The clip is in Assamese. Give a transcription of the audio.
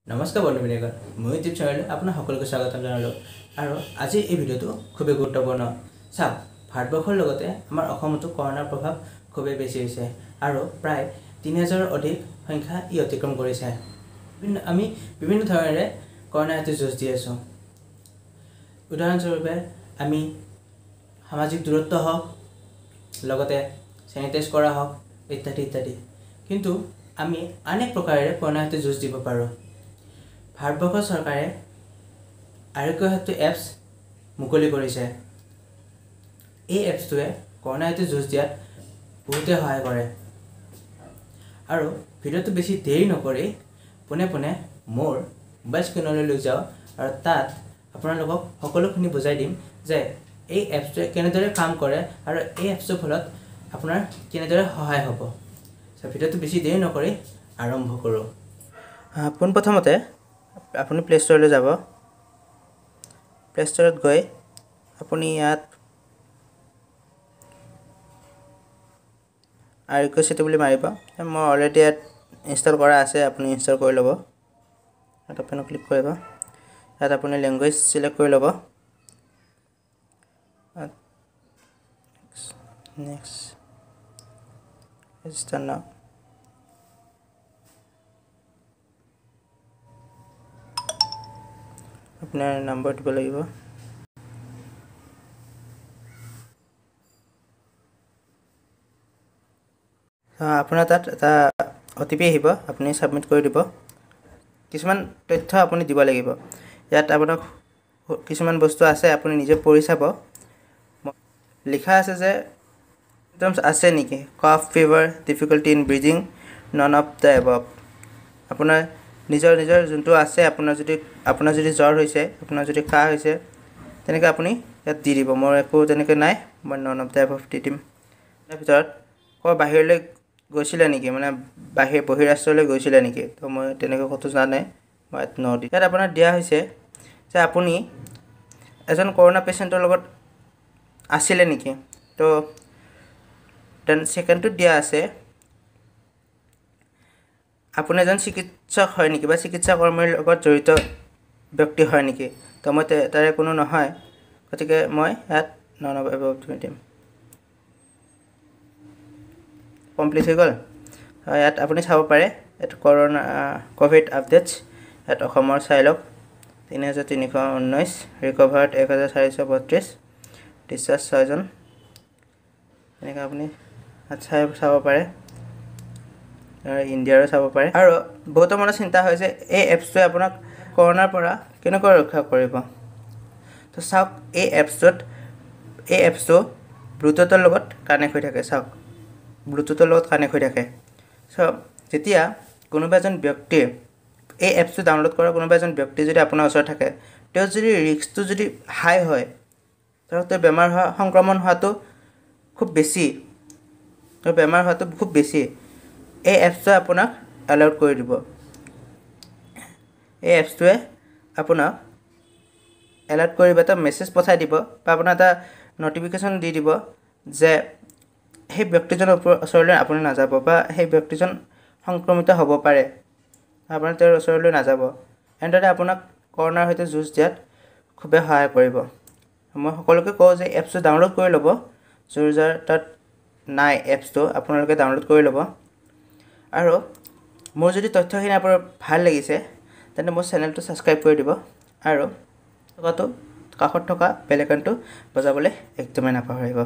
নমস্কাৰ বন্ধু বান্ধৱীসকল, মোৰ ইউটিউব চেনেললৈ আপোনাক সকলোকে স্বাগতম জনালোঁ। আৰু আজি এই ভিডিঅ'টো খুবেই গুৰুত্বপূৰ্ণ। চাওক, ভাৰতবৰ্ষৰ লগতে আমাৰ অসমতো কৰোণাৰ প্ৰভাৱ খুবেই বেছি হৈছে আৰু প্ৰায় 3000ৰ অধিক সংখ্যা ই অতিক্ৰম কৰিছে। আমি বিভিন্ন ধৰণেৰে কৰোণাৰ সৈতে যুঁজ দি আছোঁ। উদাহৰণস্বৰূপে আমি সামাজিক দূৰত্ব হওক, লগতে চেনিটাইজ কৰা হওক, ইত্যাদি ইত্যাদি। কিন্তু আমি আন এক প্ৰকাৰেৰে কৰোণাৰ সৈতে যুঁজ দিব পাৰোঁ। ভাৰতবৰ্ষৰ চৰকাৰে আৰোগ্য সেতু এপছ মুকলি কৰিছে। এই এপছটোৱে কৰোণাৰ সৈতে যুঁজ দিয়াত বহুতেই সহায় কৰে। আৰু ভিডিঅ'টো বেছি দেৰি নকৰি পোনে পোনে মোৰ মোবাইল স্ক্ৰীণলৈ লৈ যাওঁ আৰু তাত আপোনালোকক সকলোখিনি বুজাই দিম যে এই এপছটোৱে কেনেদৰে কাম কৰে আৰু এই এপছটোৰ ফলত আপোনাৰ কেনেদৰে সহায় হ'ব। ভিডিঅ'টো বেছি দেৰি নকৰি আৰম্ভ কৰোঁ। পোনপ্ৰথমতে আপুনি প্লে' ষ্ট'ৰলৈ যাব। প্লে' ষ্ট'ৰত গৈ আপুনি ইয়াত আৰোগ্য সেতু বুলি মাৰিব। মই অলৰেডি ইয়াত ইনষ্টল কৰা আছে, আপুনি ইনষ্টল কৰি ল'ব। ইয়াত আপুনি ক্লিক কৰিব। ইয়াত আপুনি লেংগুৱেজ চিলেক্ট কৰি ল'ব। নেক্সট, ৰেজিষ্টাৰ নাও। আপোনাৰ নম্বৰ দিব লাগিব। আপোনাৰ তাত এটা অ' টি পি আহিব, আপুনি ছাবমিট কৰি দিব। কিছুমান তথ্য আপুনি দিব লাগিব। ইয়াত আপোনাক কিছুমান বস্তু আছে, আপুনি নিজে পঢ়ি চাব। লিখা আছে যে চিমটমছ আছে নেকি, cough, fever, difficulty in breathing, none of the above. আপোনাৰ নিজৰ নিজৰ যোনটো আছে, আপোনাৰ যদি জ্বৰ হৈছে, আপোনাৰ যদি কাহ হৈছে, তেনেকৈ আপুনি ইয়াত দি দিব। মোৰ একো তেনেকৈ নাই, মই নন অফ the above দি দিম। তাৰ ভিতৰত ক'ৰবাত বাহিৰলৈ গৈছিলে নেকি, মানে বহিৰাষ্ট্ৰলৈ গৈছিলে নেকি, তো মই তেনেকৈ ক'তো যোৱা নাই, মই ইয়াত ন দিম। ইয়াত আপোনাৰ দিয়া হৈছে যে আপুনি এজন কৰোণা পেচেণ্টৰ লগত আছিলে নেকি। তো then ছেকেণ্ডটোত দিয়া আছে আপুনি এজন চিকিৎসক হয় নেকি বা চিকিৎসা কৰ্মীৰ লগত জড়িত ব্যক্তি হয় নেকি। তো মই তাৰে কোনো নহয়, গতিকে মই ইয়াত নন অফ এবাভ দিম। কমপ্লিট হৈ গ'ল। ইয়াত আপুনি চাব পাৰে, ইয়াত কৰোণা ক'ভিড আপডেটছ, ইয়াত অসমৰ চাই লওক 3319, ৰিকভাৰ্ড 1432, ডিছচাৰ্জ 6জন। তেনেকৈ আপুনি ইয়াত চাব পাৰে, ইণ্ডিয়াৰো চাব পাৰে। আৰু বহুতো মনত চিন্তা হয় যে এই এপছটোৱে আপোনাক কৰোণাৰ পৰা কেনেকৈ ৰক্ষা কৰিব। তো চাওক, এই এপছটো ব্লুটুথৰ লগত কানেক্ট হৈ থাকে। চাওক, ব্লুটুথৰ লগত কানেক্ট হৈ থাকে। চ' যেতিয়া কোনোবা এজন ব্যক্তিয়ে এই এপছটো ডাউনলোড কৰা কোনোবা এজন ব্যক্তি যদি আপোনাৰ ওচৰত থাকে, তেওঁ যদি ৰিস্কটো যদি হাই হয়, ধৰক তেওঁ বেমাৰ হোৱা, সংক্ৰমণ হোৱাটো খুব বেছি, তেওঁ বেমাৰ হোৱাটো খুব বেছি, এই এপছটোৱে আপোনাক এলাৰ্ট কৰি দিব। এই এপছটোৱে আপোনাক এলাৰ্ট কৰিব, এটা মেছেজ পঠাই দিব বা আপোনাক এটা নটিফিকেশ্যন দি দিব যে সেই ব্যক্তিজনৰ ওচৰলৈ আপুনি নাযাব বা সেই ব্যক্তিজন সংক্ৰমিত হ'ব পাৰে, আপুনি তেওঁৰ ওচৰলৈ নাযাব। এনেদৰে আপোনাক কৰোণাৰ সৈতে যুঁজ দিয়াত খুবেই সহায় কৰিব। মই সকলোকে কওঁ যে এপছটো ডাউনলোড কৰি ল'ব। যাৰ যাৰ তাত নাই এপছটো, আপোনালোকে ডাউনলোড কৰি ল'ব। আৰু মোৰ যদি তথ্যখিনি আপোনাৰ ভাল লাগিছে, তেন্তে মোৰ চেনেলটো ছাবস্ক্ৰাইব কৰি দিব আৰু থকাটো কাষত থকা বেল আইকনটো বজাবলৈ একদমেই নাপাহৰিব।